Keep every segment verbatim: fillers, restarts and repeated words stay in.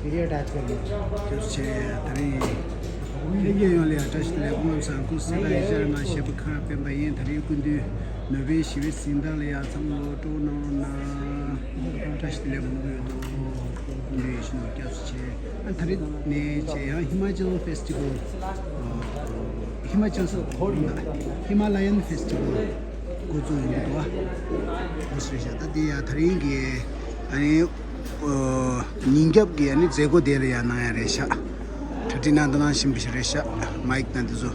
ཨེ་རི་ཡ་ཊེག་སི་ལ་ཡིན། ཐུགས་རྗེ་ཆེ། ད་རིང་ལྷན་རྒྱས་ཡོངས་ལ་ཡང་བཀྲ་ཤིས་བདེ་ལེགས། སྐུ་ངོ་སང་སྐུ་སྲིད་དང་ཡེ་ཤར་ང་ཞེས་པ་ཁ་སྤེན་པ་ཡིན། ད་རིང་སྐུ་མདུན་ནོ་བེལ་ཞི་བའི་གཟེངས་རྟགས་ལ་ཡང་ཚང་མ་ལོ་སྤྲོ་གནང་རོགས་གནང་། བཀྲ་ཤིས་བདེ་ལེགས་མང་པོ་ཡོད་དོ། སྐུ་མདུན་ཡིད་བཞིན་ནོར་བུ་སྐྱབས་སུ་མཆི། ཨ་ད་རིང་ནས་བྱས་ཡང་ཧི་མ་ཅལ་ཕེ་སི་ཊི་ཝལ། ཧི་མ་ཅལ་སོ་ཧི་མ་ལ་ཡན་ཕེ་སི་ཊི་ཝལ་འགོ་འཛུགས་ཡོང་གི་འདུག་བ། འོ་སོ་རེད་ཤག་ད་དེ་ཡང་ད་རིང་གི་ཨ་ནི། ཨོ། ཉིན་རྒྱབ་ཀྱི་ཨ་ནི་མཛད་སྒོ་དེ་ལ་ཡང་གནང་ཡ་རེད་ཤག་གྲ་སྒྲིག་གནང་དང་གནང་བཞིན་པ་ཞིག་རེད་ཤག་མའིག་དང་དེ་ཚོ།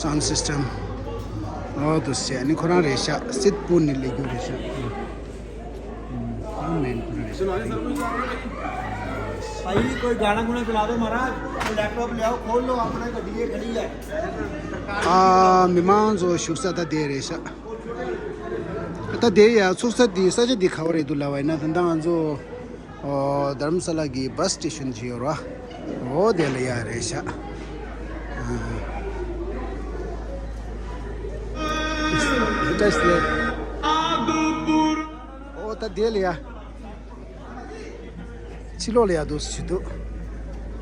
སའུན་ཌི་སིས་ཊམ། ཨོ་དུ་ཟེར་ཨ་ནི་ཁོ་རང་རེད་ཤག་སིད་པུ་ནི་ལས་རྒྱུ་རེད་ཤག་ཨང་མེན་ཁོ་རང་རེད་ཤག भाई, कोई गाना गुना चला दो महाराज। वो लैपटॉप ले आओ, खोल लो, अपना गड्डी ये खड़ी है। ཨ། མི་མང་ཚོ་བཞུགས་ས་ད་དེ་རེད་ཤག་ད་དེ་ཡ་ཚུགས་ས་དེ་ས་ཆ་དེ་ག་བ་རེད་འདུག་ལབ་པ་ཡིན་ན། ད་ལྟ་ང་ཚོ་ཨོ་དྷ་རམ་ས་ལ་གི་བྷ་སི་སི་ཊེ་ཤན་ཅིག་ཡོད་རེད་བ། ཨོ་དེ་ལ་ཡ་རེད་ཤག་བཀྲ་ཤིས་བདེ་ལེགས། ཨོ་ད་དེ་ལ་ཡ། ཕྱི་ལོགས་ལ་ཡ་འདུག་སེ་འདུག་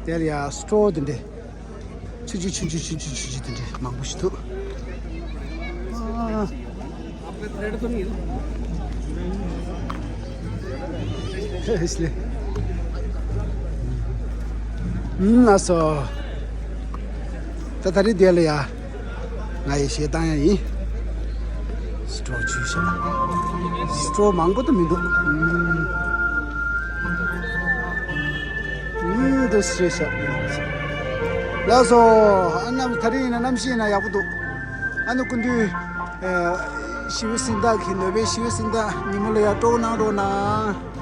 དེ་ལ་ཡ་སི་ཊོར་དེ་འདྲས། ཆུང་ཆུང་ཆུང་ཆུང་ཆུང་ཆུང་ཆུང་ཆུང་དེ་འདྲས་མང་པོ་ཞིག་འདུག་ཨ། इसलिए། ཨུམ། ལགས་སོ། ད་ད་རེས་དེ་ལ་ཡ། ང་ཡི་གཞས་བཏང་ཡ་ཡིན། སི་ཊོར་ཆུང་ཤག་སི་ཊོར་མང་པོ་དུ་མི་འདུག་ཨུམ། ཨུམ། འདུག་སེ་ཤག་ལགས་སོ། ཨ་གནམ་ད་རེས་ཡིན་ན་གནམ་གཤིས་ཡིན་ན་ཡག་པོ་འདུག་ཨ་ནི་སྐུ་མདུན། ཨེ། ཞི་བའི་གཟེངས་རྟགས་ཀྱི་ནོ་བེལ་ཞི་བའི་གཟེངས་རྟགས་ཉིན་མོ་ལ་ཡ་སྤྲོ་གནང་རོགས་གནང་།